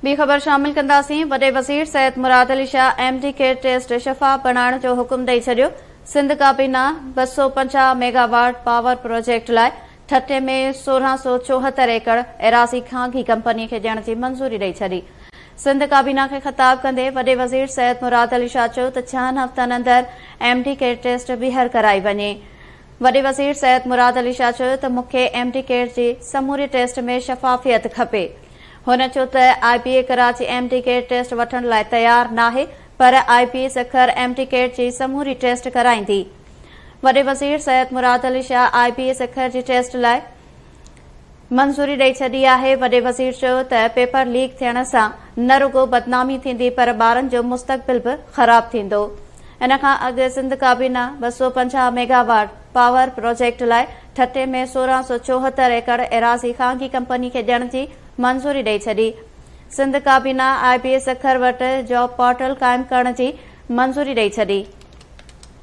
ٻي خبر شامل ڪنداسين، وڏي وزير Syed Murad Ali Shah M D CAT test شفاف بڻائڻ جو حڪم ڏئي ڇڏيو، سنڌ ڪابينا 250 ميگا واٽ پاور پروجيڪٽ لاء ٺٽي ۾ 1674 ايڪڙ ايراضي خانگي ڪمپني کي ڏيڻ جي منظوري ڏئي ڇڏي. سنڌ ڪابينا کي خطاب ڪندي وڏي وزير سيد مراد علي شاهه چيو ته ڇهن هفتن اندر ايم ڊي ڪيٽ ٽيسٽ ٻيهر ڪرائي وڃي. وڏي وزير سيد مراد علي شاهه چيو ته مون کي ايم ڊي ڪيٽ جي سموري ٽيسٽ ۾ شفافيت کپي. هن چيو ته I B A Karachi M D CAT test وٺڻ لاء تيار ناهي پر I B A Sukkur M D CAT جي سموري ٽيسٽ ڪرائيندي. وڏي وزير Syed Murad Ali Shah I B A Sukkur جي ٽيسٽ لاء منظوري ڏئي ڇڏي آهي. وڏي وزير چيو ته پيپر ليڪ ٿيڻ سان نه رڳو بدنامي ٿيندي پر ٻارن جو مستقبل به خراب ٿيندو. ان کان اڳ سنڌ ڪابينا 250 ميگا واٽ پاور پروجيڪٽ لاء ٺٽي ۾ 1674 ايڪڙ ايراضي خانگي ڪمپني کي ڏيڻ جي منظوري ڏئي ڇڏي. سنڌ ڪابينا آء بي اي سکر وٽ جاب پورٽل قائم ڪرڻ جي منظوري ڏئي ڇڏي.